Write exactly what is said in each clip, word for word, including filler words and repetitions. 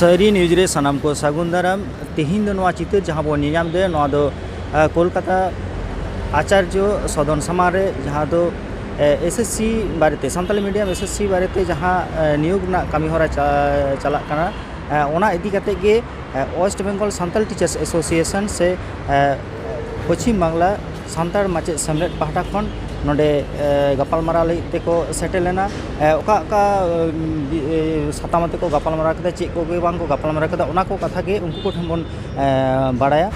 ᱥᱟᱹᱨᱤ ᱱᱤᱭᱩᱡᱽ ᱨᱮ ᱥᱟᱱᱟᱢ ᱠᱚ ᱥᱟᱹᱜᱩᱱ ᱫᱟᱨᱟᱢ᱾ ᱛᱮᱦᱮᱧ ᱫᱚ ᱱᱚᱣᱟ ᱪᱤᱛᱟᱹᱨ ᱡᱟᱦᱟᱸ ᱵᱚᱱ ᱧᱮᱧᱟᱢ ᱫᱟ, ᱱᱚᱣᱟ ᱫᱚ ᱟᱸ, ᱠᱳᱞᱠᱟᱛᱟ ᱟᱪᱟᱨᱡᱚ ᱥᱚᱫᱚᱱ ᱥᱟᱢᱟᱝ ᱨᱮ, ᱡᱟᱦᱟᱸ ᱫᱚ ᱮᱥ ᱮᱥ ᱥᱤ ᱵᱟᱨᱮᱛᱮ, Santali medium S S C ᱵᱟᱨᱮᱛᱮ ᱡᱟᱦᱟᱸ ᱮ, ᱱᱤᱭᱳᱜᱽ ᱨᱮᱱᱟᱜ ᱠᱟᱹᱢᱤ ᱦᱚᱨᱟ ᱪᱟ- ᱪᱟᱞᱟᱜ ᱠᱟᱱᱟ, ᱮ, ᱚᱱᱟ ᱤᱫᱤ ᱠᱟᱛᱮ ᱜᱮ ᱮ, west Bengal Santal teachers association ᱥᱮ ᱮ, ᱯᱚᱪᱷᱤᱢ ᱵᱟᱝᱞᱟ ᱥᱟᱱᱛᱟᱲ ᱢᱟᱪᱮᱫ ᱥᱮᱢᱞᱮᱫ ᱯᱟᱦᱴᱟ ᱠᱷᱚᱱ ᱱᱚᱰᱮ ᱮ, ᱜᱟᱯᱟᱞᱢᱟᱨᱟᱣ ᱞᱟᱹᱜᱤᱫ ᱛᱮᱠᱚ ᱥᱮᱴᱮᱨ ᱞᱮᱱᱟ᱾ ᱮ, ᱚᱠᱟ ᱚᱠᱟ ᱮ, ᱵᱤ- ᱮ, ᱥᱟᱛᱟᱢ ᱟᱛᱮ ᱠᱚ ᱜᱟᱯᱟᱞᱢᱟᱨᱟᱣ ᱠᱮᱫᱟ, ᱪᱮᱫ ᱠᱚᱜᱮ ᱵᱟᱝ ᱠᱚ ᱜᱟᱯᱟᱞᱢᱟᱨᱟᱣ ᱠᱮᱫᱟ, ᱚᱱᱟ ᱠᱚ ᱠᱟᱛᱷᱟ ᱜᱮ ᱩᱱᱠᱩ ᱠᱚᱴᱷᱮᱱ ᱵᱚᱱ ᱮ, ᱵᱟᱲᱟᱭᱟ᱾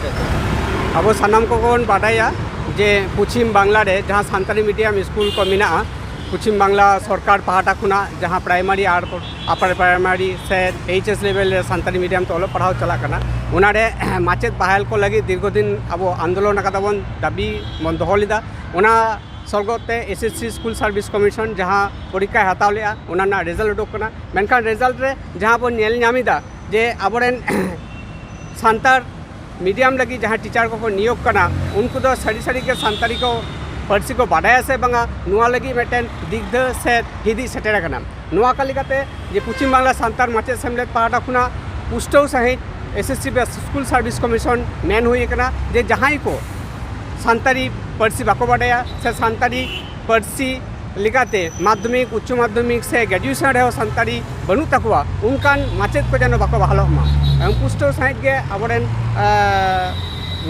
ᱟᱵᱚ ᱥᱟᱱᱟᱢ ᱠᱚᱵᱚᱱ ᱵᱟᱰᱟᱭᱟ ᱡᱮ ᱯᱚᱪᱷᱤᱢ ᱵᱟᱝᱞᱟ ᱨᱮ ᱡᱟᱦᱟᱸ ᱥᱟᱱᱛᱟᱲᱤ ᱢᱤᱰᱤᱭᱟᱢ ᱥᱠᱩᱞ ᱠᱚ ᱢᱮᱱᱟᱜᱼᱟ, ᱯᱚᱪᱷᱤᱢ ᱵᱟᱝᱞᱟ ᱥᱚᱨᱠᱟᱨ ᱯᱟᱦᱴᱟ ᱠᱷᱚᱱᱟᱜ ᱡᱟᱦᱟᱸ ᱯᱨᱟᱭᱢᱟᱨᱤ ᱟᱨ ᱟᱯᱟᱨ ᱯᱨᱟᱭᱢᱟᱨᱤ ᱥᱮ ᱮᱭᱤᱪ ᱮᱥ ᱞᱮᱵᱮᱞ ᱨᱮ ᱥᱟᱱᱛᱟᱲᱤ ᱢᱤᱰᱤᱭᱟᱢ ᱛᱮ ᱚᱞᱚᱜ ᱯᱟᱲᱦᱟᱣ ᱪᱟᱞᱟᱜ ᱠᱟᱱᱟ, ᱚᱱᱟᱨᱮ ᱢᱟᱪᱮᱫ ᱵᱟᱦᱟᱞ ᱠᱚ ᱞᱟᱹᱜᱤᱫ ᱫᱤᱨᱜᱷᱚ ᱫᱤᱱ ᱟᱵᱚ ᱟᱱᱫᱳᱞᱚᱱ ᱟᱠᱟᱫᱟ ᱵᱚᱱ, ᱫᱟᱹᱵᱤ ᱵᱚᱱ ᱫᱚᱦᱚ ᱞᱮᱫᱟ᱾ ᱚᱱᱟ ᱥᱚᱨᱜᱚᱛ ᱛᱮ S S C school service commission ᱡᱟᱦᱟᱸ ᱯᱚᱨᱤᱠᱠᱷᱟᱭ ᱦᱟᱛᱟᱣ ᱞᱮᱫᱼᱟ, ᱚᱱᱟ ᱨᱮᱱᱟᱜ ᱨᱮᱡᱟᱞᱴ ᱩᱰᱩᱠ ᱠᱟᱱᱟ᱾ ᱢᱮᱱᱠᱷᱟᱱ ᱨᱮᱡᱟᱞᱴ ᱨᱮ ᱡᱟᱦᱟᱸ ᱵᱚᱱ ᱧᱮᱞ ᱧᱟᱢ ᱮᱫᱟ ᱡᱮ ᱟᱵᱚᱨᱮᱱ ᱥᱟᱱᱛᱟᱲ ᱢᱤᱰᱤᱭᱟᱢ ᱞᱟᱹᱜᱤᱫ ᱡᱟᱦᱟᱸ ᱴᱤᱪᱟᱨ ᱠᱚᱠᱚ ᱱᱤᱭᱳᱜᱽ ᱠᱟᱱᱟ, ᱩᱱᱠᱩ ᱫᱚ ᱥᱟᱹᱨᱤ ᱥᱟᱹᱨᱤ ᱜᱮ ᱥᱟᱱᱛᱟᱲᱤ ᱠᱚ ᱯᱟᱹᱨᱥᱤ ᱠᱚ ᱵᱟᱰᱟᱭᱟ ᱥᱮ ᱵᱟᱝᱟ, ᱱᱚᱣᱟ ᱞᱟᱹᱜᱤᱫ ᱢᱤᱫᱴᱮᱱ ᱫᱤᱜᱽᱫᱷᱟᱹ ᱥᱮ ᱦᱤᱫᱤᱡ ᱥᱮᱴᱮᱨ ᱟᱠᱟᱱᱟ᱾ ᱱᱚᱣᱟ ᱠᱟ ᱞᱮᱠᱟᱛᱮ ᱡᱮ ᱯᱚᱪᱷᱤᱢ ᱵᱟᱝᱞᱟ ᱥᱟᱱᱛᱟᱲ ᱢᱟᱪᱮᱫ ᱥᱮᱢᱞᱮᱫ ᱯᱟᱦᱴᱟ ᱠᱷᱚᱱᱟᱜ ᱯᱩᱥᱴᱟᱹᱣ ᱥᱟᱺᱦᱤᱡ ᱮᱥ ᱮᱥ ᱥᱤ ᱵᱮᱥ ᱥᱠᱩᱞ ᱥᱟᱨᱵᱷᱤᱥ ᱠᱚᱢᱤᱥᱚᱱ ᱢᱮᱱ ᱦᱩᱭ ᱟᱠᱟᱱᱟ ᱡᱮ ᱡᱟᱦᱟᱸᱭ ᱠᱚ ᱥᱟᱱᱛᱟᱲᱤ ᱯᱟᱹᱨᱥᱤ ᱵᱟᱠᱚ ᱵᱟᱰᱟᱭᱟ ᱥᱮ ᱥᱟᱱᱛᱟᱲᱤ ᱯᱟᱹᱨᱥᱤ ᱞᱮᱠᱟᱛᱮ ᱢᱟᱫᱽᱫᱷᱚᱢᱤᱠ, ᱩᱪᱪᱚ ᱢᱟᱫᱽᱫᱷᱚᱢᱤᱠ ᱥᱮ ᱜᱨᱮᱡᱩᱭᱮᱥᱚᱱ ᱨᱮᱦᱚᱸ ᱥᱟᱱᱛᱟᱲᱤ ᱵᱟᱹᱱᱩᱜ ᱛᱟᱠᱚᱣᱟ, ᱚᱱᱠᱟᱱ ᱢᱟᱪᱮᱫ ᱠᱚ ᱡᱮᱱᱚ ᱵᱟᱠᱚ ᱵᱟᱦᱟᱞᱚᱜ ᱢᱟ᱾ ᱮᱵᱚᱝ ᱯᱩᱥᱴᱟᱹᱣ ᱥᱟᱺᱦᱤᱡ ᱜᱮ ᱟᱵᱚᱨᱮᱱ, ᱟᱸ,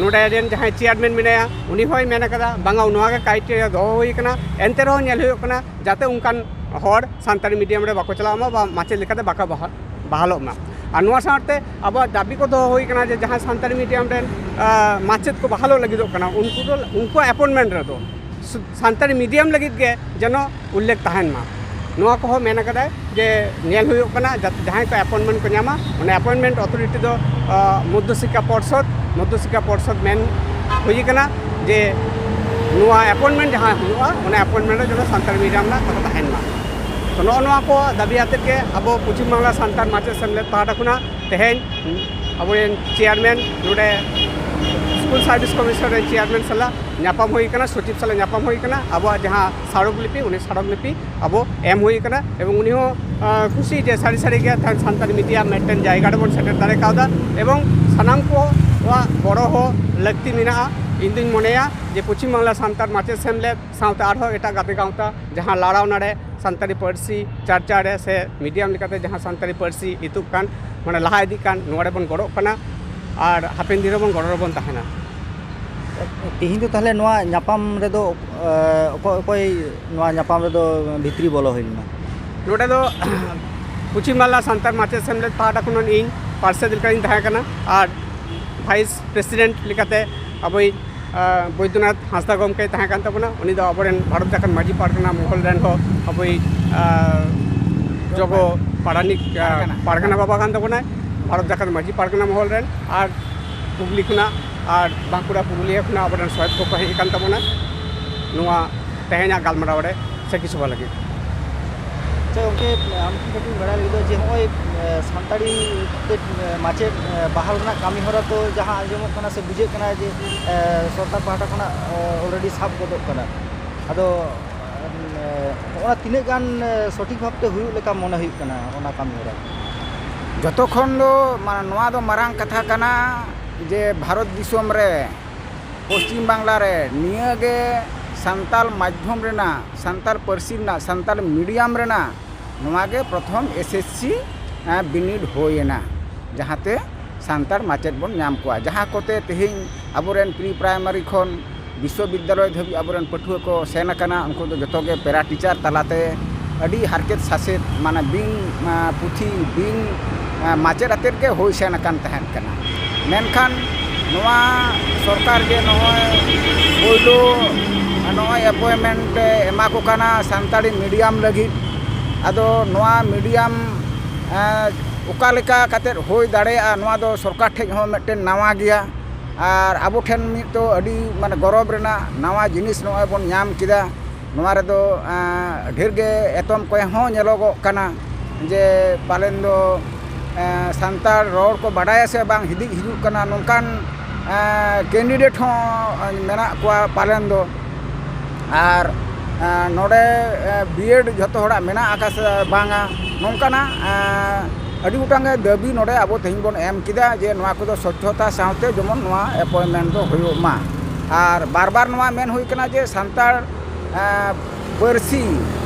ᱱᱚᱰᱮ ᱨᱮᱱ ᱡᱟᱦᱟᱸᱭ ᱪᱮᱭᱟᱨᱢᱮᱱ ᱢᱮᱱᱟᱭᱟ, ᱩᱱᱤ ᱦᱚᱸᱭ ᱢᱮᱱ ᱟᱠᱟᱫᱟ, ᱵᱟᱝᱟ, ᱱᱚᱣᱟ ᱜᱮ ᱠᱨᱟᱭᱴᱮᱨᱤᱭᱟ ᱫᱚᱦᱚ ᱦᱩᱭ ᱟᱠᱟᱱᱟ᱾ ᱮᱱᱛᱮ ᱨᱮᱦᱚᱸ ᱧᱮᱞ ᱦᱩᱭᱩᱜ ᱠᱟᱱᱟ ᱡᱟᱛᱮ ᱚᱱᱠᱟᱱ ᱦᱚᱲ ᱥᱟᱱᱛᱟᱲᱤ ᱢᱤᱰᱤᱭᱟᱢ ᱨᱮ ᱵᱟᱠᱚ ᱪᱟᱞᱟᱜ ᱢᱟ ᱵᱟ ᱢᱟᱪᱮᱫ ᱞᱮᱠᱟᱛᱮ ᱵᱟᱠᱚ ᱵᱟᱦᱟ-, ᱵᱟᱦᱟᱞᱚᱜ ᱢᱟ᱾ ᱟᱨ ᱱᱚᱣᱟ ᱥᱟᱶᱛᱮ ᱟᱵᱚᱣᱟᱜ ᱫᱟᱹᱵᱤ ᱠᱚ ᱫᱚᱦᱚ ᱦᱩᱭ ᱟᱠᱟᱱᱟ ᱡᱮ ᱡᱟᱦᱟᱸ ᱥᱟᱱᱛᱟᱲᱤ ᱢᱤᱰᱤᱭᱟᱢ ᱨᱮᱱ, ᱟᱸ, ᱢᱟᱪᱮᱫ ᱠᱚ ᱵᱟᱦᱟᱞᱚᱜ ᱞᱟᱹᱜᱤᱫᱚᱜ ᱠᱟᱱᱟ, ᱩᱱᱠᱩ ᱫᱚ, ᱩᱱᱠᱩᱣᱟᱜ ᱮᱯᱚᱭᱮᱱᱴᱢᱮᱱᱴ ᱨᱮᱫᱚ ᱥᱩ-, ᱥᱟᱱᱛᱟᱲᱤ ᱢᱤᱰᱤᱭᱟᱢ ᱞᱟᱹᱜᱤᱫ ᱜᱮ ᱡᱮᱱᱚ ᱩᱞᱞᱮᱠᱷ ᱛᱟᱦᱮᱱ ᱢᱟ᱾ ᱱᱚᱣᱟ ᱠᱚᱦᱚᱸ ᱢᱮᱱ ᱟᱠᱟᱫᱟᱭ ᱡᱮ ᱧᱮᱞ ᱦᱩᱭᱩᱜ ᱠᱟᱱᱟ ᱡᱟᱛᱮ ᱡᱟᱦᱟᱸᱭ ᱠᱚ ᱮᱯᱚᱭᱮᱱᱴᱢᱮᱱᱴ ᱠᱚ ᱧᱟᱢᱟ, ᱚᱱᱟ ᱮᱯᱚᱭᱮᱱᱴᱢᱮᱱᱴ ᱚᱛᱷᱚᱨᱤᱴᱤ ᱫᱚ, ᱟᱸ, ᱢᱚᱫᱽᱫᱷᱚ ᱥᱤᱠᱠᱷᱟ ᱯᱚᱨᱥᱚᱫᱽ, ᱢᱚᱫᱽᱫᱷᱚ ᱥᱤᱠᱠᱷᱟ ᱯᱚᱨᱥᱚᱫᱽ ᱢᱮᱱ ᱦᱩᱭ ᱟᱠᱟᱱᱟ ᱡᱮ ᱱᱚᱣᱟ ᱮᱯᱚᱭᱮᱱᱴᱢᱮᱱᱴ ᱡᱟᱦᱟᱸ ᱦᱩᱭᱩᱜᱼᱟ, ᱚᱱᱟ ᱮᱯᱚᱭᱮᱱᱴᱢᱮᱱᱴ ᱨᱮ ᱡᱮᱱᱚ ᱥᱟᱱᱛᱟᱲᱤ ᱢᱤᱰᱤᱭᱟᱢ ᱨᱮᱱᱟᱜ ᱠᱟᱛᱷᱟ ᱛᱟᱦᱮᱱ ᱢᱟ᱾ ᱛᱚ, ᱱᱚᱜᱼᱚ ᱱᱚᱣᱟ ᱠᱚ ᱫᱟᱹᱵᱤ ᱟᱛᱮᱫ ᱜᱮ ᱟᱵᱚ ᱯᱚᱪᱷᱤᱢ ᱵᱟᱝᱞᱟ ᱥᱟᱱᱛᱟᱲ ᱢᱟᱪᱮᱫ ᱥᱮᱢᱞᱮᱫ ᱯᱟᱦᱴᱟ ᱠᱷᱚᱱᱟᱜ ᱛᱮᱦᱮᱧ ᱟᱵᱚᱨᱮᱱ ᱪᱮᱭᱟᱨᱢᱮᱱ ᱱᱚᱰᱮ ᱥᱠᱩᱞ ᱥᱟᱨᱵᱷᱤᱥ ᱠᱚᱢᱤᱥᱚᱱ ᱨᱮᱱ ᱪᱮᱭᱟᱨᱢᱮᱱ ᱥᱟᱞᱟᱜ ᱧᱟᱯᱟᱢ ᱦᱩᱭ ᱠᱟᱱᱟ, ᱥᱚᱪᱤᱵᱽ ᱥᱟᱞᱟᱜ ᱧᱟᱯᱟᱢ ᱦᱩᱭ ᱠᱟᱱᱟ᱾ ᱟᱵᱚᱣᱟᱜ ᱡᱟᱦᱟᱸ ᱥᱟᱲᱚᱠ ᱞᱤᱯᱤ, ᱩᱱᱤ ᱥᱟᱲᱚᱠ ᱞᱤᱯᱤ ᱟᱵᱚ ᱮᱢ ᱦᱩᱭ ᱠᱟᱱᱟ ᱮᱵᱚᱝ ᱩᱱᱤ ᱦᱚᱸ ᱟᱸ, ᱠᱷᱩᱥᱤ ᱡᱮ ᱥᱟᱹᱨᱤ ᱥᱟᱹᱨᱤ ᱜᱮ ᱛᱮᱦᱮᱧ ᱥᱟᱱᱛᱟᱲᱤ ᱢᱤᱰᱤᱭᱟ ᱢᱤᱫᱴᱮᱱ ᱡᱟᱭᱜᱟ ᱨᱮᱵᱚᱱ ᱥᱮᱴᱮᱨ ᱫᱟᱲᱮ ᱠᱟᱣᱫᱟ, ᱮᱵᱚᱝ ᱥᱟᱱᱟᱢ ᱠᱚᱣᱟᱜ ᱜᱚᱲᱚ ᱦᱚᱸ ᱞᱟᱹᱠᱛᱤ ᱢᱮᱱᱟᱜᱼᱟ᱾ ᱤᱧ ᱫᱩᱧ ᱢᱚᱱᱮᱭᱟ ᱡᱮ ᱯᱚᱪᱷᱤᱢ ᱵᱟᱝᱞᱟ ᱥᱟᱱᱛᱟᱲ ᱢᱟᱪᱮᱫ ᱥᱮᱢᱞᱮᱫ ᱥᱟᱶᱛᱮ ᱟᱨᱦᱚᱸ ᱮᱴᱟᱜ ᱜᱟᱛᱮ ᱜᱟᱶᱛᱟ ᱡᱟᱦᱟᱸ ᱞᱟᱲᱟᱣ ᱱᱟᱲᱮ ᱥᱟᱱᱛᱟᱲᱤ ᱯᱟᱹᱨᱥᱤ ᱪᱟᱨᱪᱟ ᱨᱮ ᱥᱮ ᱢᱤᱰᱤᱭᱟᱢ ᱞᱮᱠᱟᱛᱮ ᱡᱟᱦᱟᱸ ᱥᱟᱱᱛᱟᱲᱤ ᱯᱟᱹᱨᱥᱤ ᱤᱛᱩᱜ ᱠᱟᱱ, ᱢᱟᱱᱮ ᱞᱟᱦᱟ ᱤᱫᱤᱜ ᱠᱟᱱ, ᱱᱚᱣᱟ ᱨᱮᱵᱚᱱ ᱜᱚᱲᱚᱜ ᱠᱟᱱᱟ ᱟᱨ ᱦᱟᱯᱮᱱ ᱫᱤᱱ ᱨᱮᱵᱚᱱ ᱜᱚᱲᱚ ᱨᱮᱵᱚᱱ ᱛᱟᱦᱮᱱᱟ᱾ ᱛᱮᱦᱮᱧ ᱫᱚ ᱛᱟᱦᱚᱞᱮ ᱱᱚᱣᱟ ᱧᱟᱯᱟᱢ ᱨᱮᱫᱚ ᱚᱠᱚᱭ ᱚᱠᱚᱭ ᱱᱚᱣᱟ ᱧᱟᱯᱟᱢ ᱨᱮᱫᱚ ᱵᱷᱤᱛᱨᱤ ᱵᱚᱞᱚ ᱦᱩᱭ ᱞᱮᱱᱟ? ᱱᱚᱰᱮ ᱫᱚ ᱯᱚᱪᱷᱤᱢ ᱵᱟᱝᱞᱟ ᱥᱟᱱᱛᱟᱲ ᱢᱟᱪᱮᱫ ᱥᱮᱢᱞᱮᱫ ᱯᱟᱦᱴᱟ ᱠᱷᱚᱱ ᱤᱧ ᱯᱟᱨᱥᱮᱫ ᱞᱮᱠᱟᱧ ᱛᱟᱦᱮᱸ ᱠᱟᱱᱟ ᱟᱨ ᱵᱷᱟᱭᱤᱥ ᱯᱨᱮᱥᱤᱰᱮᱱᱴ ᱞᱮᱠᱟᱛᱮ ᱟᱵᱚᱭᱤᱡ ᱵᱳᱭᱫᱚᱱᱟᱛᱷ ᱦᱟᱸᱥᱫᱟ ᱜᱚᱢᱠᱮᱭ ᱛᱟᱦᱮᱸ ᱠᱟᱱ ᱛᱟᱵᱚᱱᱟ᱾ ᱩᱱᱤ ᱫᱚ ᱟᱵᱚᱨᱮᱱ ᱵᱷᱟᱨᱚᱛ ᱡᱟᱠᱟᱛ ᱢᱟᱹᱡᱷᱤ ᱯᱟᱨᱜᱟᱱᱟ ᱢᱚᱦᱚᱞ ᱨᱮᱱ ᱦᱚᱸ ᱟᱵᱚᱭᱤᱡ ᱡᱚᱜᱚ ᱯᱟᱨᱟᱱᱤᱠ ᱯᱟᱨᱜᱟᱱᱟ ᱵᱟᱵᱟ ᱠᱟᱱ ᱛᱟᱵᱚᱱᱟᱭ, ᱵᱷᱟᱨᱚᱛ ᱡᱟᱠᱟᱛ ᱢᱟᱹᱡᱷᱤ ᱯᱟᱨᱜᱟᱱᱟ ᱢᱚᱦᱚᱞ ᱨᱮᱱ ᱟᱨ ᱦᱩᱜᱽᱞᱤ ᱠᱷᱚᱱᱟᱜ ᱟᱨ ᱵᱟᱸᱠᱩᱲᱟ ᱯᱩᱨᱩᱞᱤᱭᱟᱹ ᱠᱷᱚᱱᱟᱜ ᱟᱵᱚᱨᱮᱱ ᱥᱚᱦᱮᱫ ᱠᱚᱠᱚ ᱦᱮᱡ ᱟᱠᱟᱱ ᱛᱟᱵᱚᱱᱟ ᱱᱚᱣᱟ ᱛᱮᱦᱮᱧᱟᱜ ᱜᱟᱞᱢᱟᱨᱟᱣ ᱨᱮ ᱥᱟᱹᱠᱷᱤ ᱥᱚᱵᱷᱟ ᱞᱟᱹᱜᱤᱫ᱾ ᱟᱪᱪᱷᱟ ᱜᱚᱢᱠᱮ, ᱟᱢ ᱴᱷᱮᱱ ᱠᱟᱹᱴᱤᱡ ᱵᱟᱲᱟᱭ ᱞᱟᱹᱜᱤᱫ ᱡᱮ ᱱᱚᱜᱼᱚᱭ ᱥᱟᱱᱛᱟᱲᱤ ᱛᱮ ᱢᱟᱪᱮᱫ ᱵᱟᱦᱟᱞ ᱨᱮᱱᱟᱜ ᱠᱟᱹᱢᱤ ᱦᱚᱨᱟ ᱛᱚ ᱡᱟᱦᱟᱸ ᱟᱸᱡᱚᱢᱚᱜ ᱠᱟᱱᱟ ᱥᱮ ᱵᱩᱡᱷᱟᱹᱜ ᱠᱟᱱᱟ ᱡᱮ ᱥᱚᱨᱠᱟᱨ ᱯᱟᱦᱴᱟ ᱠᱷᱚᱱᱟᱜ ᱚᱞᱨᱮᱰᱤ ᱥᱟᱵ ᱜᱚᱫᱚᱜ ᱠᱟᱱᱟ, ᱟᱫᱚ ᱱᱚᱜᱼᱚ ᱛᱤᱱᱟᱹᱜ ᱜᱟᱱ ᱥᱚᱴᱷᱤᱠ ᱵᱷᱟᱵᱛᱮ ᱦᱩᱭᱩᱜ ᱞᱮᱠᱟ ᱢᱚᱱᱮ ᱦᱩᱭᱩᱜ ᱠᱟᱱᱟ ᱚᱱᱟ ᱠᱟᱹᱢᱤ ᱦᱚᱨᱟ? ᱡᱚᱛᱚ ᱠᱷᱚᱱ ᱫᱚ ᱢᱟ- ᱱᱚᱣᱟ ᱫᱚ ᱢᱟᱨᱟᱝ ᱠᱟᱛᱷᱟ ᱠᱟᱱᱟ ᱡᱮ ᱵᱷᱟᱨᱚᱛ ᱫᱤᱥᱚᱢ ᱨᱮ ᱯᱚᱥᱪᱤᱢ ᱵᱟᱝᱞᱟ ᱨᱮ ᱱᱤᱭᱟᱹ ᱜᱮ ᱥᱟᱱᱛᱟᱲ ᱢᱟᱫᱽᱫᱷᱚᱢ ᱨᱮᱱᱟᱜ, ᱥᱟᱱᱛᱟᱲ ᱯᱟᱹᱨᱥᱤ ᱨᱮᱱᱟᱜ, ᱥᱟᱱᱛᱟᱲ ᱢᱤᱰᱤᱭᱟᱢ ᱨᱮᱱᱟᱜ ᱱᱚᱣᱟ ᱜᱮ ᱯᱨᱚᱛᱷᱚᱢ ᱮᱥ ᱮᱥ ᱥᱤ ᱵᱤᱱᱤᱰ ᱦᱩᱭᱮᱱᱟ, ᱡᱟᱦᱟᱸᱛᱮ ᱥᱟᱱᱛᱟᱲ ᱢᱟᱪᱮᱫ ᱵᱚᱱ ᱧᱟᱢ ᱠᱚᱣᱟ, ᱡᱟᱦᱟᱸ ᱠᱚᱛᱮ ᱛᱮᱦᱮᱧ ᱟᱵᱚᱨᱮᱱ ᱯᱨᱤ ᱯᱨᱟᱭᱢᱟᱨᱤ ᱠᱷᱚᱱ ᱵᱤᱥᱥᱚᱵᱤᱫᱽᱫᱟᱞᱚᱭ ᱫᱷᱟᱹᱵᱤᱡ ᱟᱵᱚᱨᱮᱱ ᱯᱟᱹᱴᱷᱩᱣᱟᱹ ᱠᱚ ᱥᱮᱱ ᱟᱠᱟᱱᱟ᱾ ᱩᱱᱠᱩ ᱫᱚ ᱡᱚᱛᱚ ᱜᱮ ᱯᱮᱨᱟ ᱴᱤᱪᱟᱨ ᱛᱟᱞᱟᱛᱮ ᱟᱹᱰᱤ ᱦᱟᱨᱠᱮᱛ ᱥᱟᱥᱮᱛ, ᱢᱟᱱᱮ ᱵᱤᱱ ᱯᱩᱛᱷᱤ, ᱵᱤᱱ ᱢᱟᱪᱮᱫ ᱟᱛᱮᱫ ᱜᱮ ᱦᱩᱭ ᱥᱮᱱ ᱟᱠᱟᱱ ᱛᱟᱦᱮᱸᱫ ᱠᱟᱱᱟ᱾ ᱢᱮᱱᱠᱷᱟᱱ ᱱᱚᱣᱟ ᱥᱚᱨᱠᱟᱨ ᱡᱮ ᱱᱚᱜᱼᱚᱭ ᱯᱳᱭᱞᱳ ᱱᱚᱜᱼᱚᱭ ᱮᱯᱚᱭᱮᱱᱴᱢᱮᱱᱴ ᱮ ᱮᱢᱟ ᱠᱚ ᱠᱟᱱᱟ ᱥᱟᱱᱛᱟᱲᱤ ᱢᱤᱰᱤᱭᱟᱢ ᱞᱟᱹᱜᱤᱫ, ᱟᱫᱚ ᱱᱚᱣᱟ ᱢᱤᱰᱤᱭᱟᱢ ᱚᱠᱟ ᱞᱮᱠᱟ ᱠᱟᱛᱮᱫ ᱦᱩᱭ ᱫᱟᱲᱮᱭᱟᱜᱼᱟ, ᱱᱚᱣᱟ ᱫᱚ ᱥᱚᱨᱠᱟᱨ ᱴᱷᱮᱡ ᱦᱚᱸ ᱢᱤᱫᱴᱮᱱ ᱱᱟᱣᱟ ᱜᱮᱭᱟ᱾ ᱟᱨ ᱟᱵᱚ ᱴᱷᱮᱱ ᱢᱤᱫ ᱫᱚ ᱟᱹᱰᱤ ᱢᱟᱱᱮ ᱜᱚᱨᱚᱵᱽ ᱨᱮᱱᱟᱜ ᱱᱟᱣᱟ ᱡᱤᱱᱤᱥ ᱱᱚᱜᱼᱚᱭ ᱵᱚᱱ ᱧᱟᱢ ᱠᱮᱫᱟ᱾ ᱱᱚᱣᱟ ᱨᱮᱫᱚ ᱰᱷᱮᱨ ᱜᱮ ᱮᱛᱚᱢ ᱠᱚᱭᱮ ᱦᱚᱸ ᱧᱮᱞᱚᱜᱚᱜ ᱠᱟᱱᱟ ᱡᱮ ᱯᱟᱞᱮᱱ ᱫᱚ ᱥᱟᱱᱛᱟᱲ ᱨᱚᱲ ᱠᱚ ᱵᱟᱰᱟᱭᱟ ᱥᱮ ᱵᱟᱝ ᱦᱤᱫᱤᱡ ᱦᱤᱡᱩᱜ ᱠᱟᱱᱟ, ᱱᱚᱝᱠᱟᱱ ᱠᱮᱱᱰᱤᱰᱮᱴ ᱦᱚᱸ ᱢᱮᱱᱟᱜ ᱠᱚᱣᱟ ᱯᱟᱞᱮᱱ ᱫᱚ᱾ ᱟᱨ ᱱᱚᱰᱮ ᱵᱤᱭᱮᱰ ᱡᱷᱚᱛᱚ ᱦᱚᱲᱟᱜ ᱢᱮᱱᱟᱜ ᱟᱠᱟᱫ ᱥᱮ ᱵᱟᱝᱟ, ᱱᱚᱝᱠᱟᱱᱟᱜ ᱟᱹᱰᱤ ᱜᱚᱴᱟᱝ ᱜᱮ ᱫᱟᱹᱵᱤ ᱱᱚᱰᱮ ᱟᱵᱚ ᱛᱮᱦᱮᱧ ᱵᱚᱱ ᱮᱢ ᱠᱮᱫᱟ ᱡᱮ ᱱᱚᱣᱟ ᱠᱚᱫᱚ ᱥᱚᱪᱪᱷᱚᱛᱟ ᱥᱟᱶᱛᱮ ᱡᱮᱢᱚᱱ ᱱᱚᱣᱟ ᱮᱯᱚᱭᱮᱱᱴᱢᱮᱱᱴ ᱫᱚ ᱦᱩᱭᱩᱜ ᱢᱟ᱾ ᱟᱨ ᱵᱟᱨ ᱵᱟᱨ ᱱᱚᱣᱟ ᱢᱮᱱ ᱦᱩᱭ ᱠᱟᱱᱟ ᱡᱮ ᱥᱟᱱᱛᱟᱲ ᱯᱟᱹᱨᱥᱤ,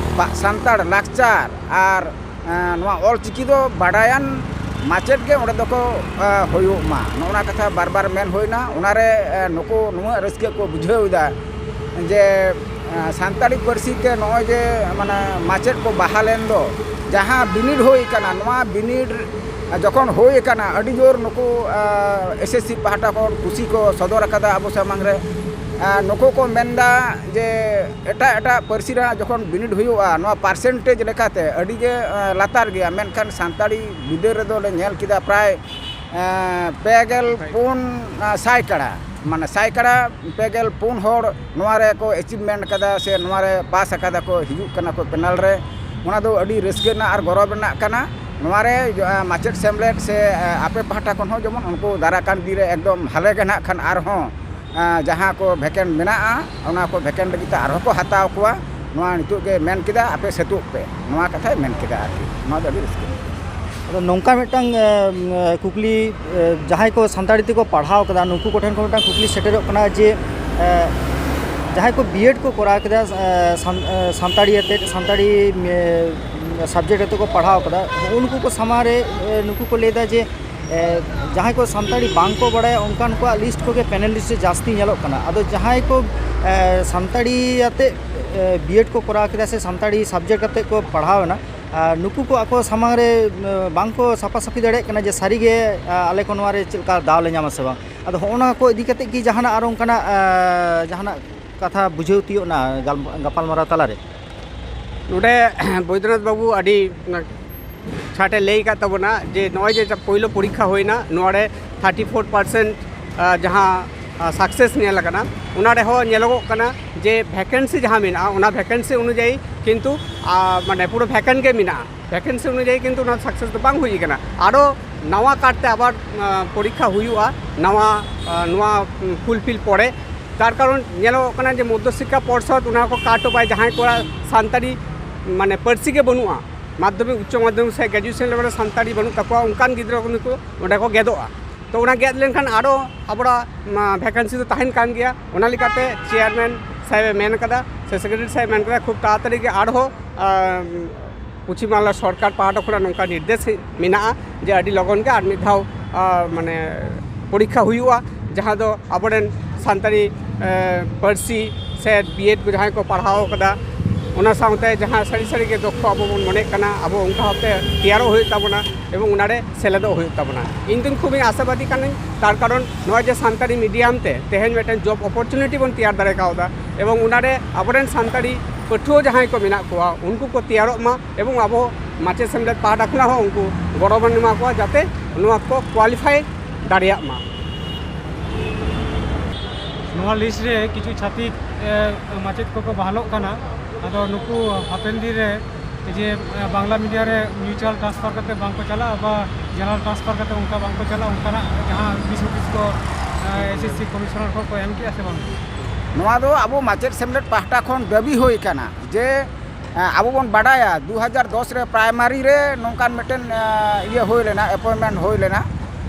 ᱥᱟᱱᱛᱟᱲ ᱞᱟᱠᱪᱟᱨ ᱟᱨ ᱱᱚᱣᱟ ᱚᱞ ᱪᱤᱠᱤ ᱫᱚ ᱵᱟᱰᱟᱭᱟᱱ ᱢᱟᱪᱮᱫ ᱜᱮ ᱚᱸᱰᱮ ᱫᱚᱠᱚ ᱦᱩᱭᱩᱜ ᱢᱟ, ᱱᱚᱜᱼᱚ ᱱᱟ ᱠᱟᱛᱷᱟ ᱵᱟᱨ ᱵᱟᱨ ᱢᱮᱱ ᱦᱩᱭᱱᱟ᱾ ᱚᱱᱟᱨᱮ ᱱᱩᱠᱩ ᱱᱩᱱᱟᱹᱜ ᱨᱟᱹᱥᱠᱟᱹ ᱠᱚ ᱵᱩᱡᱷᱟᱹᱣ ᱮᱫᱟ ᱡᱮ ᱥᱟᱱᱛᱟᱲᱤ ᱯᱟᱹᱨᱥᱤ ᱛᱮ ᱱᱚᱜᱼᱚᱭ ᱡᱮ ᱢᱟᱱᱮ ᱢᱟᱪᱮᱫ ᱠᱚ ᱵᱟᱦᱟᱞ ᱮᱱ ᱫᱚ, ᱡᱟᱦᱟᱸ ᱵᱤᱱᱤᱰ ᱦᱩᱭ ᱠᱟᱱᱟ, ᱱᱚᱣᱟ ᱵᱤᱱᱤᱰ ᱡᱚᱠᱷᱚᱱ ᱦᱩᱭ ᱠᱟᱱᱟ, ᱟᱹᱰᱤ ᱡᱳᱨ ᱱᱩᱠᱩ ᱮᱥ ᱮᱥ ᱥᱤ ᱯᱟᱦᱴᱟ ᱠᱷᱚᱱ ᱠᱩᱥᱤ ᱠᱚ ᱥᱚᱫᱚᱨ ᱟᱠᱟᱫᱟ ᱟᱵᱚ ᱥᱟᱢᱟᱝ ᱨᱮ᱾ ᱱᱩᱠᱩ ᱠᱚ ᱢᱮᱱᱫᱟ ᱡᱮ ᱮᱴᱟᱜ ᱮᱴᱟᱜ ᱯᱟᱹᱨᱥᱤ ᱨᱮᱱᱟᱜ ᱡᱚᱠᱷᱚᱱ ᱵᱤᱱᱤᱰ ᱦᱩᱭᱩᱜᱼᱟ, ᱱᱚᱣᱟ ᱯᱟᱨᱥᱮᱱᱴᱮᱡᱽ ᱞᱮᱠᱟᱛᱮ ᱟᱹᱰᱤ ᱜᱮ ᱞᱟᱛᱟᱨ ᱜᱮᱭᱟ, ᱢᱮᱱᱠᱷᱟᱱ ᱥᱟᱱᱛᱟᱲᱤ ᱵᱤᱫᱟᱹ ᱨᱮᱫᱚ ᱞᱮ ᱧᱮᱞ ᱠᱮᱫᱟ ᱯᱨᱟᱭ ᱯᱮ ᱜᱮᱞ ᱯᱩᱱ ᱥᱟᱭ ᱠᱟᱲᱟ, ᱢᱟᱱᱮ ᱥᱟᱭ ᱠᱟᱲᱟ ᱯᱮ ᱜᱮᱞ ᱯᱩᱱ ᱦᱚᱲ ᱱᱚᱣᱟ ᱨᱮ ᱠᱚ ᱮᱪᱤᱵᱷᱢᱮᱱᱴ ᱠᱟᱫᱟ ᱥᱮ ᱱᱚᱣᱟ ᱨᱮ ᱯᱟᱥ ᱟᱠᱟᱫᱟ ᱠᱚ, ᱦᱤᱡᱩᱜ ᱠᱟᱱᱟ ᱠᱚ ᱯᱮᱱᱟᱞ ᱨᱮ᱾ ᱚᱱᱟ ᱫᱚ ᱟᱹᱰᱤ ᱨᱟᱹᱥᱠᱟᱹ ᱨᱮᱱᱟᱜ ᱟᱨ ᱜᱚᱨᱚᱵᱽ ᱨᱮᱱᱟᱜ ᱠᱟᱱᱟ᱾ ᱱᱚᱣᱟ ᱨᱮ ᱡᱚ-, ᱢᱟᱪᱮᱫ ᱥᱮᱢᱞᱮᱫ ᱥᱮ ᱟᱯᱮ ᱯᱟᱦᱴᱟ ᱠᱷᱚᱱ ᱦᱚᱸ ᱡᱮᱢᱚᱱ ᱩᱱᱠᱩ ᱫᱟᱨᱟᱭ ᱠᱟᱱ ᱫᱤᱱ ᱨᱮ ᱮᱠᱫᱚᱢ ᱦᱟᱞᱮ ᱜᱮ ᱱᱟᱦᱟᱜ ᱠᱷᱟᱱ ᱟᱨᱦᱚᱸ ᱡᱟᱦᱟᱸ ᱠᱚ ᱵᱷᱮᱠᱮᱱᱴ ᱢᱮᱱᱟᱜᱼᱟ, ᱚᱱᱟ ᱠᱚ ᱵᱷᱮᱠᱮᱱᱴ ᱞᱟᱹᱜᱤᱫ ᱛᱮ ᱟᱨᱦᱚᱸ ᱠᱚ ᱦᱟᱛᱟᱣ ᱠᱚᱣᱟ᱾ ᱱᱚᱣᱟ ᱱᱤᱛᱚᱜ ᱜᱮ ᱢᱮᱱ ᱠᱮᱫᱟ, ᱟᱯᱮ ᱥᱟᱹᱛᱚᱜ ᱯᱮ, ᱱᱚᱣᱟ ᱠᱟᱛᱷᱟᱭ ᱢᱮᱱ ᱠᱮᱫᱟ ᱟᱨᱠᱤ᱾ ᱱᱚᱣᱟ ᱫᱚ ᱟᱹᱰᱤ ᱨᱟᱹᱥᱠᱟᱹ᱾ ᱟᱫᱚ ᱱᱚᱝᱠᱟ ᱢᱤᱫᱴᱟᱝ ᱠᱩᱠᱞᱤ, ᱡᱟᱦᱟᱸᱭ ᱠᱚ ᱥᱟᱱᱛᱟᱲᱤ ᱛᱮᱠᱚ ᱯᱟᱲᱦᱟᱣ ᱠᱟᱫᱟ, ᱱᱩᱠᱩ ᱠᱚᱴᱷᱮᱱ ᱠᱷᱚᱱ ᱢᱤᱫᱴᱟᱝ ᱠᱩᱠᱞᱤ ᱥᱮᱴᱮᱨᱚᱜ ᱠᱟᱱᱟ ᱡᱮ ᱡᱟᱦᱟᱸᱭ ᱠᱚ ᱵᱤᱭᱮᱰ ᱠᱚ ᱠᱚᱨᱟᱣ ᱠᱮᱫᱟ, ᱥᱟᱱᱛᱟᱲᱤ ᱟᱛᱮᱫ, ᱥᱟᱱᱛᱟᱲᱤ ᱥᱟᱵᱡᱮᱠᱴ ᱟᱛᱮᱫ ᱠᱚ ᱯᱟᱲᱦᱟᱣ ᱠᱟᱫᱟ, ᱩᱱᱠᱩ ᱠᱚ ᱥᱟᱢᱟᱝ ᱨᱮ ᱱᱩᱠᱩ ᱠᱚ ᱞᱟᱹᱭᱫᱟ ᱡᱮ ᱡᱟᱦᱟᱸᱭ ᱠᱚ ᱥᱟᱱᱛᱟᱲᱤ ᱵᱟᱝ ᱠᱚ ᱵᱟᱲᱟᱭᱟ, ᱚᱱᱠᱟᱱ ᱠᱚᱣᱟᱜ ᱞᱤᱥᱴ ᱠᱚᱜᱮ ᱯᱮᱱᱮᱞ ᱞᱤᱥᱴ ᱨᱮ ᱡᱟᱹᱥᱛᱤ ᱧᱮᱞᱚᱜ ᱠᱟᱱᱟ᱾ ᱟᱫᱚ ᱡᱟᱦᱟᱸᱭ ᱠᱚ ᱥᱟᱱᱛᱟᱲᱤ ᱟᱛᱮᱫ ᱵᱤᱭᱮᱰ ᱠᱚ ᱠᱚᱨᱟᱣ ᱠᱮᱫᱟ ᱥᱮ ᱥᱟᱱᱛᱟᱲᱤ ᱥᱟᱵᱡᱮᱠᱴ ᱟᱛᱮᱫ ᱠᱚ ᱯᱟᱲᱦᱟᱣ ᱮᱱᱟ, ᱱᱩᱠᱩ ᱠᱚ ᱟᱠᱚ ᱥᱟᱢᱟᱝ ᱨᱮ ᱵᱟᱝ ᱠᱚ ᱥᱟᱯᱷᱟ ᱥᱟᱹᱯᱷᱤ ᱫᱟᱲᱮᱭᱟᱜ ᱠᱟᱱᱟ ᱡᱮ ᱥᱟᱹᱨᱤᱜᱮ ᱟᱞᱮ ᱠᱚ ᱱᱚᱣᱟ ᱨᱮ ᱪᱮᱫ ᱞᱮᱠᱟ ᱫᱟᱣ ᱞᱮ ᱧᱟᱢᱟ ᱥᱮ ᱵᱟᱝ᱾ ᱟᱫᱚ ᱦᱚᱸᱜᱼᱚ ᱱᱚᱣᱟ ᱠᱚ ᱤᱫᱤ ᱠᱟᱛᱮᱫ ᱜᱮ ᱡᱟᱦᱟᱱᱟᱜ ᱟᱨᱚ ᱚᱱᱠᱟᱱᱟᱜ ᱡᱟᱦᱟᱱᱟᱜ ᱠᱟᱛᱷᱟ ᱵᱩᱡᱷᱟᱹᱣ ᱛᱤᱭᱳᱜ ᱱᱟ ᱜᱟᱞ-, ᱜᱟᱯᱟᱞᱢᱟᱨᱟᱣ ᱛᱟᱞᱟᱨᱮ? ᱱᱚᱰᱮ ᱵᱳᱭᱫᱚᱱᱟᱛᱷ ᱵᱟᱹᱵᱩ ᱟᱹᱰᱤ ᱪᱷᱟᱴᱮ ᱞᱟᱹᱭ ᱟᱠᱟᱫ ᱛᱟᱵᱚᱱᱟ ᱡᱮ ᱱᱚᱜᱼᱚᱭ ᱡᱮ ᱯᱳᱭᱞᱳ ᱯᱚᱨᱤᱠᱠᱷᱟ ᱦᱩᱭᱱᱟ, ᱱᱚᱣᱟ ᱨᱮ ᱛᱷᱟᱨᱴᱤ ᱯᱷᱳᱨ ᱯᱟᱨᱥᱮᱱᱴ ᱡᱟᱦᱟᱸ ᱥᱟᱠᱥᱮᱥ ᱧᱮᱞ ᱟᱠᱟᱱᱟ, ᱚᱱᱟ ᱨᱮᱦᱚᱸ ᱧᱮᱞᱚᱜᱚᱜ ᱠᱟᱱᱟ ᱡᱮ ᱵᱷᱮᱠᱮᱱᱥᱤ ᱡᱟᱦᱟᱸ ᱢᱮᱱᱟᱜᱼᱟ, ᱚᱱᱟ ᱵᱷᱮᱠᱮᱱᱥᱤ ᱚᱱᱩᱡᱟᱭᱤ ᱠᱤᱱᱛᱩ ᱢᱟᱱᱮ ᱯᱩᱨᱟᱹ ᱵᱷᱮᱠᱮᱱᱴ ᱜᱮ ᱢᱮᱱᱟᱜᱼᱟ᱾ ᱵᱷᱮᱠᱮᱱᱥᱤ ᱚᱱᱩᱡᱟᱭᱤ ᱠᱤᱱᱛᱩ ᱚᱱᱟ ᱥᱟᱠᱥᱮᱥ ᱫᱚ ᱵᱟᱝ ᱦᱩᱭ ᱟᱠᱟᱱᱟ᱾ ᱟᱨᱚ ᱱᱟᱣᱟ ᱠᱟᱨᱛᱮ ᱟᱵᱟᱨ ᱯᱚᱨᱤᱠᱠᱷᱟ ᱦᱩᱭᱩᱜᱼᱟ ᱱᱟᱣᱟ, ᱱᱚᱣᱟ ᱯᱷᱩᱞᱯᱷᱤᱞ ᱯᱚᱨᱮ᱾ ᱛᱟᱨ ᱠᱟᱨᱚᱱ ᱧᱮᱞᱚᱜᱚᱜ ᱠᱟᱱᱟ ᱡᱮ ᱢᱚᱫᱽᱫᱷᱚ ᱥᱤᱠᱠᱷᱟ ᱯᱚᱨᱥᱚᱫᱽ ᱚᱱᱟ ᱠᱚ ᱠᱟᱴ ᱚᱯᱷ ᱟᱭ, ᱡᱟᱦᱟᱸᱭ ᱠᱚᱣᱟᱜ ᱥᱟᱱᱛᱟᱲᱤ ᱢᱟᱱᱮ ᱯᱟᱹᱨᱥᱤ ᱜᱮ ᱵᱟᱹᱱᱩᱜᱼᱟ, ᱢᱟᱫᱽᱫᱷᱚᱢᱤᱠ, ᱩᱪᱪᱚ ᱢᱟᱫᱽᱫᱷᱚᱢᱤᱠ ᱥᱮ ᱜᱨᱮᱡᱩᱭᱮᱥᱚᱱ ᱞᱮᱵᱮᱞ ᱨᱮ ᱥᱟᱱᱛᱟᱲᱤ ᱵᱟᱹᱱᱩᱜ ᱛᱟᱠᱚᱣᱟ, ᱚᱱᱠᱟᱱ ᱜᱤᱫᱽᱨᱟᱹ ᱠᱚ ᱱᱩᱠᱩ ᱚᱸᱰᱮ ᱠᱚ ᱜᱮᱫᱚᱜᱼᱟ᱾ ᱛᱚ ᱚᱱᱟ ᱜᱮᱫ ᱞᱮᱱᱠᱷᱟᱱ ᱟᱨᱚ ᱟᱵᱚᱣᱟᱜ ᱵᱷᱮᱠᱮᱱᱥᱤ ᱫᱚ ᱛᱟᱦᱮᱱ ᱠᱟᱱ ᱜᱮᱭᱟ᱾ ᱚᱱᱟ ᱞᱮᱠᱟᱛᱮ ᱪᱮᱭᱟᱨᱢᱮᱱ ᱥᱟᱦᱮᱵᱮ ᱢᱮᱱ ᱠᱟᱫᱟ ᱥᱮ ᱥᱮᱠᱨᱮᱴᱟᱨᱤ ᱥᱟᱦᱮᱵ ᱢᱮᱱ ᱠᱟᱫᱟ, ᱠᱷᱩᱵ ᱛᱟᱲᱟᱛᱟᱲᱤ ᱜᱮ ᱟᱨᱦᱚᱸ ᱟᱸ, ᱯᱚᱪᱷᱤᱢ ᱵᱟᱝᱞᱟ ᱥᱚᱨᱠᱟᱨ ᱯᱟᱦᱴᱟ ᱠᱷᱚᱱᱟᱜ ᱱᱚᱝᱠᱟ ᱱᱤᱨᱫᱮᱥ ᱢᱮᱱᱟᱜᱼᱟ ᱡᱮ ᱟᱹᱰᱤ ᱞᱚᱜᱚᱱ ᱜᱮ ᱟᱨ ᱢᱤᱫ ᱫᱷᱟᱣ, ᱟᱸ, ᱢᱟᱱᱮ ᱯᱚᱨᱤᱠᱠᱷᱟ ᱦᱩᱭᱩᱜᱼᱟ, ᱡᱟᱦᱟᱸ ᱫᱚ ᱟᱵᱚᱨᱮᱱ ᱥᱟᱱᱛᱟᱲᱤ, ᱮᱸ, ᱯᱟᱹᱨᱥᱤ ᱥᱮ ᱵᱤᱭᱮᱰ ᱠᱚ ᱡᱟᱦᱟᱸᱭ ᱠᱚ ᱯᱟᱲᱦᱟᱣ ᱠᱟᱫᱟ, ᱚᱱᱟ ᱥᱟᱶᱛᱮ ᱡᱟᱦᱟᱸ ᱥᱟᱹᱨᱤ ᱥᱟᱹᱨᱤ ᱜᱮ ᱫᱚᱠᱷᱚ ᱟᱵᱚ ᱵᱚᱱ ᱢᱚᱱᱮᱜ ᱠᱟᱱᱟ, ᱟᱵᱚ ᱚᱱᱠᱟ ᱵᱷᱟᱵᱛᱮ ᱛᱮᱭᱟᱨᱚᱜ ᱦᱩᱭᱩᱜ ᱛᱟᱵᱚᱱᱟ ᱮᱵᱚᱝ ᱚᱱᱟᱨᱮ ᱥᱮᱞᱮᱫᱚᱜ ᱦᱩᱭᱩᱜ ᱛᱟᱵᱚᱱᱟ᱾ ᱤᱧ ᱫᱚᱧ ᱠᱷᱩᱵᱤᱧ ᱟᱥᱟᱵᱟᱫᱤ ᱠᱟᱱᱟᱹᱧ, ᱛᱟᱨ ᱠᱟᱨᱚᱱ ᱱᱚᱜᱼᱚᱭ ᱡᱮ ᱥᱟᱱᱛᱟᱲᱤ ᱢᱤᱰᱤᱭᱟᱢ ᱛᱮ ᱛᱮᱦᱮᱧ ᱢᱤᱫᱴᱮᱱ ᱡᱚᱵ ᱚᱯᱚᱨᱪᱩᱱᱤᱴᱤ ᱵᱚᱱ ᱛᱮᱭᱟᱨ ᱫᱟᱲᱮ ᱠᱟᱣᱫᱟ ᱮᱵᱚᱝ ᱚᱱᱟᱨᱮ ᱟᱵᱚᱨᱮᱱ ᱥᱟᱱᱛᱟᱲᱤ ᱯᱟᱹᱴᱷᱩᱣᱟᱹ ᱡᱟᱦᱟᱸᱭ ᱠᱚ ᱢᱮᱱᱟᱜ ᱠᱚᱣᱟ, ᱩᱱᱠᱩ ᱠᱚ ᱛᱮᱭᱟᱨᱚᱜ ᱢᱟ ᱮᱵᱚᱝ ᱟᱵᱚ ᱢᱟᱪᱮᱫ ᱥᱮᱢᱞᱮᱫ ᱯᱟᱦᱴᱟ ᱠᱷᱚᱱᱟᱜ ᱦᱚᱸ ᱩᱱᱠᱩ ᱜᱚᱲᱚ ᱵᱚᱱ ᱮᱢᱟ ᱠᱚᱣᱟ, ᱡᱟᱛᱮ ᱱᱚᱣᱟ ᱠᱚ ᱠᱳᱣᱟᱞᱤᱯᱷᱟᱭ ᱫᱟᱲᱮᱭᱟᱜ ᱢᱟ᱾ ᱱᱚᱣᱟ ᱞᱤᱥᱴ ᱨᱮ ᱠᱤᱪᱷᱩ ᱪᱷᱟᱹᱛᱤᱠ, ᱮ, ᱢᱟᱪᱮᱫ ᱠᱚᱠᱚ ᱵᱟᱦᱟᱞᱚᱜ ᱠᱟᱱᱟ᱾ ᱟᱫᱚ ᱱᱩᱠᱩ ᱦᱟᱯᱮᱱ ᱫᱤᱱ ᱨᱮ ᱡᱮ, ᱮ, ᱵᱟᱝᱞᱟ ᱢᱤᱰᱤᱭᱟ ᱨᱮ ᱢᱤᱭᱩᱪᱩᱣᱟᱞ ᱴᱨᱟᱱᱥᱯᱷᱟᱨ ᱠᱟᱛᱮ ᱵᱟᱝ ᱠᱚ ᱪᱟᱞᱟᱜᱼᱟ ᱵᱟ ᱡᱮᱱᱟᱨᱟᱞ ᱴᱨᱟᱱᱥᱯᱷᱟᱨ ᱠᱟᱛᱮ ᱚᱱᱠᱟ ᱵᱟᱝ ᱠᱚ ᱪᱟᱞᱟᱜᱼᱟ, ᱚᱱᱠᱟᱱᱟᱜ ᱡᱟᱦᱟᱸ ᱫᱤᱥ ᱦᱩᱫᱤᱥ ᱠᱚ, ᱮ, ᱮᱥ ᱮᱥ ᱥᱤ ᱠᱚᱢᱤᱥᱚᱱᱟᱨ ᱠᱚ, ᱠᱚ ᱮᱢ ᱠᱮᱜᱼᱟ ᱥᱮ ᱵᱟᱝ? ᱱᱚᱣᱟ ᱫᱚ ᱟᱵᱚ ᱢᱟᱪᱮᱫ ᱥᱮᱢᱞᱮᱫ ᱯᱟᱦᱴᱟ ᱠᱷᱚᱱ ᱫᱟᱹᱵᱤ ᱦᱩᱭ ᱠᱟᱱᱟ ᱡᱮ, ᱮ, ᱟᱵᱚ ᱵᱚᱱ ᱵᱟᱰᱟᱭᱟ ᱫᱩ ᱦᱟᱡᱟᱨ ᱫᱚᱥ ᱨᱮ ᱯᱨᱟᱭᱢᱟᱨᱤ ᱨᱮ ᱱᱚᱝᱠᱟᱱ ᱢᱤᱫᱴᱮᱱ, ᱮ, ᱤᱭᱟᱹ ᱦᱩᱭ ᱞᱮᱱᱟ, ᱮᱯᱚᱭᱮᱱᱴᱢᱮᱱᱴ ᱦᱩᱭ ᱞᱮᱱᱟ᱾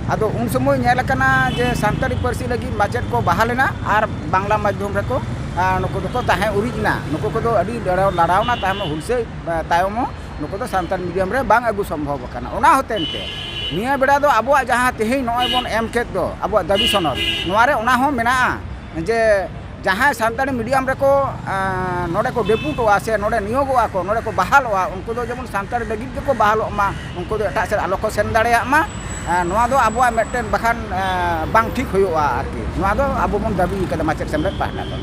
ᱟᱫᱚ ᱩᱱ ᱥᱚᱢᱚᱭ ᱧᱮᱞ ᱟᱠᱟᱱᱟ ᱡᱮ ᱥᱟᱱᱛᱟᱲᱤ ᱯᱟᱹᱨᱥᱤ ᱞᱟᱹᱜᱤᱫ ᱢᱟᱪᱮᱫ ᱠᱚ ᱵᱟᱦᱟᱞ ᱮᱱᱟ ᱟᱨ ᱵᱟᱝᱞᱟ ᱢᱟᱫᱽᱫᱷᱚᱢ ᱨᱮᱠᱚ, ᱮ, ᱱᱩᱠᱩ ᱫᱚᱠᱚ ᱛᱟᱦᱮᱸ ᱩᱨᱤᱡ ᱮᱱᱟ᱾ ᱱᱩᱠᱩ ᱠᱚᱫᱚ ᱟᱹᱰᱤ ᱞᱟᱲᱟᱣ, ᱞᱟᱲᱟᱣᱱᱟ ᱛᱟᱭᱚᱢ ᱦᱩᱞᱥᱟᱹᱭ, ᱮ, ᱛᱟᱭᱚᱢ ᱦᱚᱸ ᱱᱩᱠᱩ ᱫᱚ ᱥᱟᱱᱛᱟᱲ ᱢᱤᱰᱤᱭᱟᱢ ᱨᱮ ᱵᱟᱝ ᱟᱹᱜᱩ ᱥᱚᱢᱵᱷᱚᱵ ᱟᱠᱟᱱᱟ᱾ ᱚᱱᱟ ᱦᱚᱛᱮᱱ ᱛᱮ ᱱᱤᱭᱟᱹ ᱵᱮᱲᱟ ᱫᱚ ᱟᱵᱚᱣᱟᱜ ᱡᱟᱦᱟᱸ ᱛᱮᱦᱮᱧ ᱱᱚᱜᱼᱚᱭ ᱵᱚᱱ ᱮᱢ ᱠᱮᱫ ᱫᱚ ᱟᱵᱚᱣᱟᱜ ᱫᱟᱹᱵᱤ ᱥᱚᱱᱚᱫ, ᱱᱚᱣᱟ ᱨᱮ ᱚᱱᱟ ᱦᱚᱸ ᱢᱮᱱᱟᱜᱼᱟ ᱡᱮ ᱡᱟᱦᱟᱸᱭ ᱥᱟᱱᱛᱟᱲᱤ ᱢᱤᱰᱤᱭᱟᱢ ᱨᱮᱠᱚ, ᱮᱸ, ᱱᱚᱰᱮ ᱠᱚ ᱰᱮᱯᱩᱴᱚᱜᱼᱟ ᱥᱮ ᱱᱚᱰᱮ ᱱᱤᱭᱳᱜᱚᱜᱼᱟ ᱠᱚ, ᱱᱚᱰᱮ ᱠᱚ ᱵᱟᱦᱟᱞᱚᱜᱼᱟ, ᱩᱱᱠᱩ ᱫᱚ ᱡᱮᱢᱚᱱ ᱥᱟᱱᱛᱟᱲᱤ ᱞᱟᱹᱜᱤᱫ ᱜᱮᱠᱚ ᱵᱟᱦᱟᱞᱚᱜ ᱢᱟ, ᱩᱱᱠᱩ ᱫᱚ ᱮᱴᱟᱜ ᱥᱮᱫ ᱟᱞᱚ ᱠᱚ ᱥᱮᱱ ᱫᱟᱲᱮᱭᱟᱜ ᱢᱟ᱾ ᱮᱸ, ᱱᱚᱣᱟ ᱫᱚ ᱟᱵᱚᱣᱟᱜ ᱢᱤᱫᱴᱮᱱ ᱵᱟᱠᱷᱟᱱ, ᱮᱸ, ᱵᱟᱝ ᱴᱷᱤᱠ ᱦᱩᱭᱩᱜᱼᱟ ᱟᱨᱠᱤ᱾ ᱱᱚᱣᱟ ᱫᱚ ᱟᱵᱚ ᱵᱚᱱ ᱫᱟᱹᱵᱤ ᱠᱟᱫᱟ ᱢᱟᱪᱮᱫ ᱥᱮᱢᱞᱮᱫ ᱯᱟᱦᱴᱟ ᱠᱷᱚᱱ᱾